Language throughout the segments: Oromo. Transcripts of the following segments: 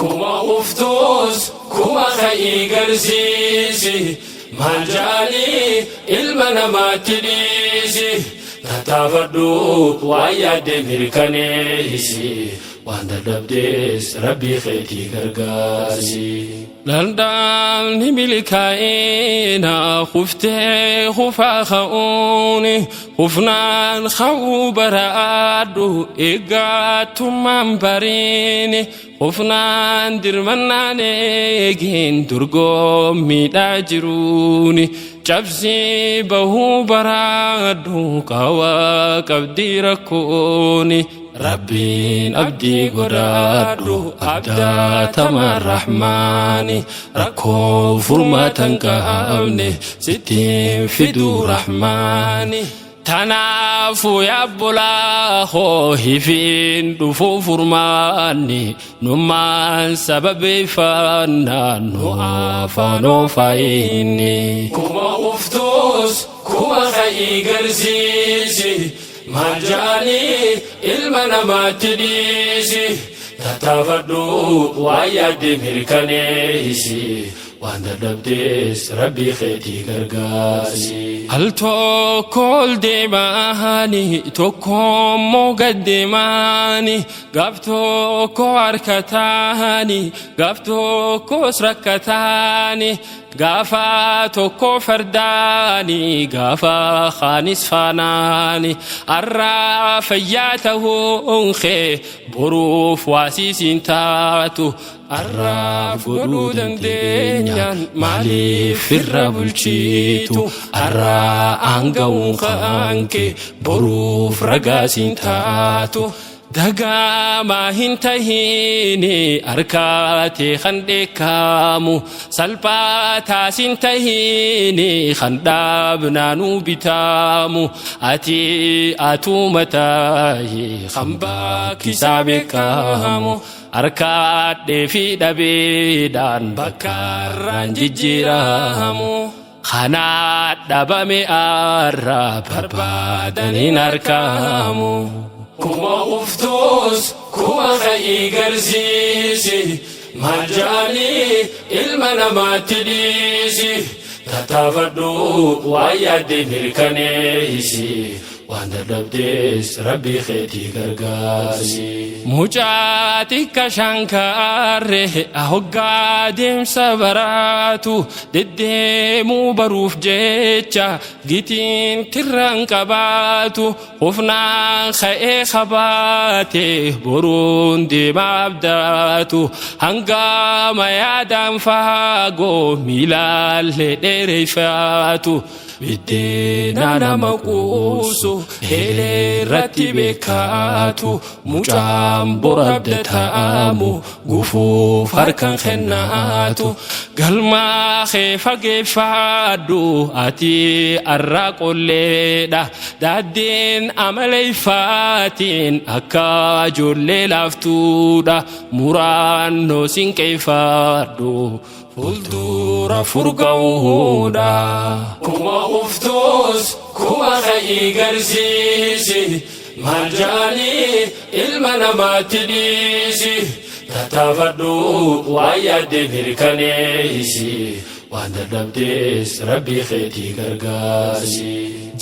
Kuma uftuus kuma ka'ii garsiisi maal ja'anii ilma namaatti dhiisi tattaafadhu waan yaadde mirkaneessi waan dadhabdees rabbii keetii gargaarsi. Daldalli milkaa'ina kuftee kufaa ka'uuni kufnaan ka'uu baraadhu eeggattummaan bariini kufnaan dirmannaan eegin dorgommiidhaa jiruuni cabsii bahuu baraadhu qawaa qabdii rakkooni. Rabbiin abdii godhaadhu abdaatama rahmaani rakkoo furmaatan qabne sittiin fiduu rahmaani. Tanaafuu yaabbolaa hoo hifiin dhufuu furmaanni nummaan sababeeffannaa nu afaan ofaayinni. Kuma uftuus kuma ka'ii garsiisi maal ja'anii ilma namaatti dhiisi tattaafadhu waan yaadde mirkaneessi waan dadhabdees rabbii keetii gargaarsi. Al tokko ol deemaani tokko immoo gad deemaani gaaf tokko harkataani gaaf tokkos rakkataani gaafa tokko fardaani gaafa kaanis faanaani arraa fayyaa ta'uun kee boruuf waasiisiin taatu arraaf godhuu dandeenyaan maaliif irra bulchitu arraa aanga'uun kaanke boruuf ragaasiin taatu Dagaamaa hin tahiini harkaatee kan dheekkamu salphaataas hin tahiini kan dhaabnaanuu bitaamu ati atuma tahi kan bakkisaa beekamu harkaadhee fi dhabeedhaan bakkaarraan jijjiiramu. Kanaa dhabame arra barbaadaniin arkamu. Kuma uftuus kuma ka'ii garsiisi maal ja'anii ilma namaatti dhiisi tattaafadhu waan yaadde mirkaneessi waan dadhabdees rabbii keetii gargaarsi. Mucaa xiqqa shankaarre hoggaa deemsa baraatu deddeemuu baruuf jecha gitiin tirraan qabaatu hufnaan ka'ee qabaate boruun deema abdaatu hangama yaadaan faagoo miilaallee dheereffaatu. Biddeena nama quusu eelee irratti beekaatu mucaan bor abdataamu gufuuf harkan kennaatu galmaa kee fageeffaadhu ati arraa qolleedha daaddeen amaleeffaatiin akka ijoollee laaftuudha muraannoo sinqeeffaadhu fuuldura furga'uudha. Kuma uftuus kuma ka'ii garsiisi maal ja'anii ilma namaatti dhiisi tattaafadhu waan yaadde mirkaneessi waan dadhabdees rabbii keetii gargaarsi.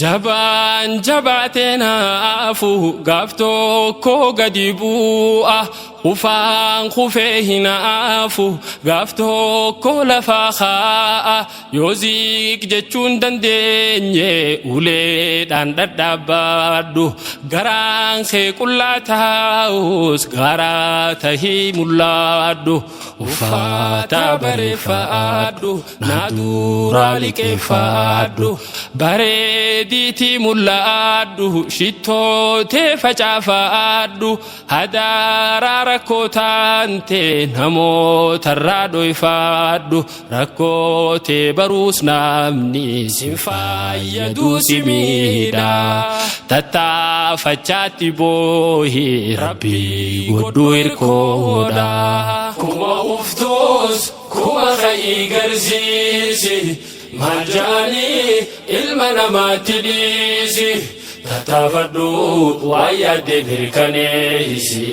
Jabaan jabaatee naafu gaaf tokko gadi bu'a Kufaan kufee hin hafu gaaf tokko lafaa kaa'a yoo ziiq jechuun dandeenye uleedhaan dhadhaabbadhu garaan kee qullaa taa'us gaaraa tahii mul'adhu uffata bareeffadhu naa duraa liqeeffadhu bareediitii mul'adhu shittootee facaafadhu Hadaaraa rakkoo taante namootarraa dhoyfaadhu rakkoo tee baruus namni sin fayyaduu si miidha tattaafachaatti boohi rabbii godhu hirkoodha. Kuma uftuus kuma ka'ii garsiisi maal ja'anii ilma namaatti dhiisi. Tattaafadhu waan yaadde mirkaneessi.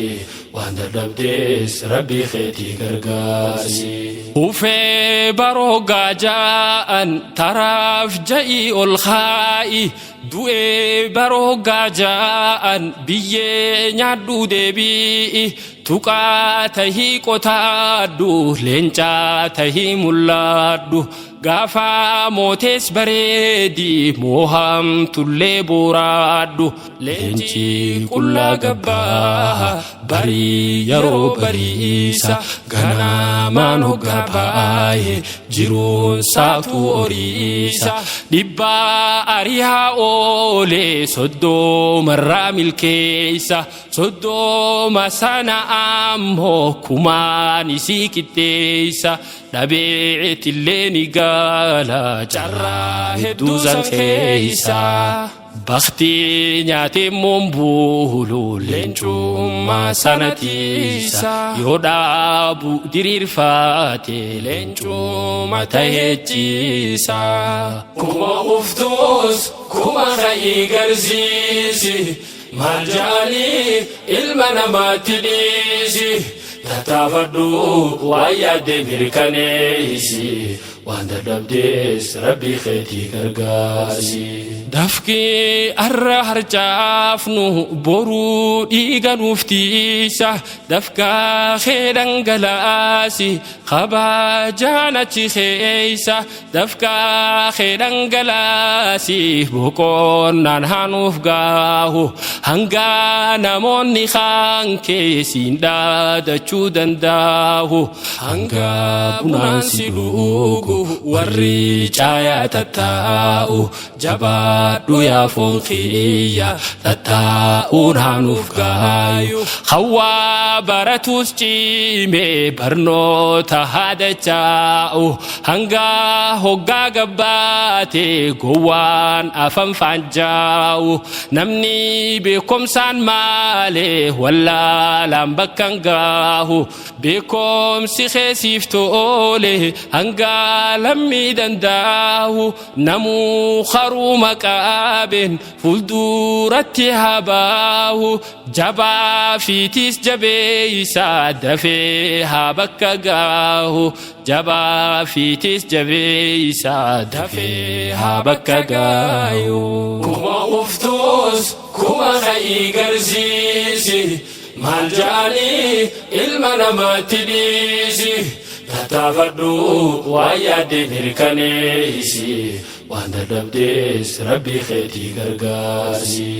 Waan dadhabdees Rabbii keetii gargaarsi. Ufee baroo gaaja'an taraaf ja'ii ol kaa'i. Du'ee baroo gaaja'an biyyee nyaadhu deebi'i. Tuqaa tahii qotaadhu, leencaa tahii mul'adhu. Gaafa mootees bareedi, moohamtullee booraadhu. Leenci qullaa gabbaa barii yeroo bariisa, ganamaan hoggaa baay'ee jiruun saatu horiisa. Dhibbaa ariyaa oolee 30rraa milkeessa, 30 sana ammoo kumaan isii qixxeessa. Dhabeetillee ni gala carraa hedduu san keessa. Baktii nyaatee moombuulu leencummaa sana tiisa, yoo dhaabu diriirfaate leencummaa tahee ciisa. Kuma uftuus kuma ka'ii garsiisi, maal ja'anii ilma namaatti dhiisi. Tattaafadhu, waan yaadde mirkaneessi, waan dadhabdees Rabbii keetii gargaarsi. Dafqii har'a harcaafnu boruu dhiiga nuuf tiisa, dafqaa kee dhangalaasi kabajaan achi keessa, dafqaa kee dhangalaasi boqonnaan haanuuf gaahu, hanga namoonni kaan keessiin dhaadachuu danda'u, hanga bunaan si dhugu warri caayaa tattaa'u. Jabaadhu yaa foon kiyya, tattaa'uun haanuuf gaayu. Hawaa baratus cimee barnoota haadachaa'u, hanga hoggaa gabbaate gowwaan afan faanjaa'u. Namni beekumsaan maalee wallaalaan bakka hin gaahu. Beekumsi keessiif toole hanga lammii danda'u, namuu haruma qaabeen fuulduratti habaahu. Jabaa fiitiis jabeeysa dafee haa bakka gaahu, jabaa fiitiis jabeeysa dafee haa bakka gaahu. Kuma uftuus kuma ka'ii garsiisi, maal ja'anii ilma namaatti dhiisi. Tattaafadhu, waan yaadde mirkaneessi, waan dadhabdees Rabbii keetii gargaarsi.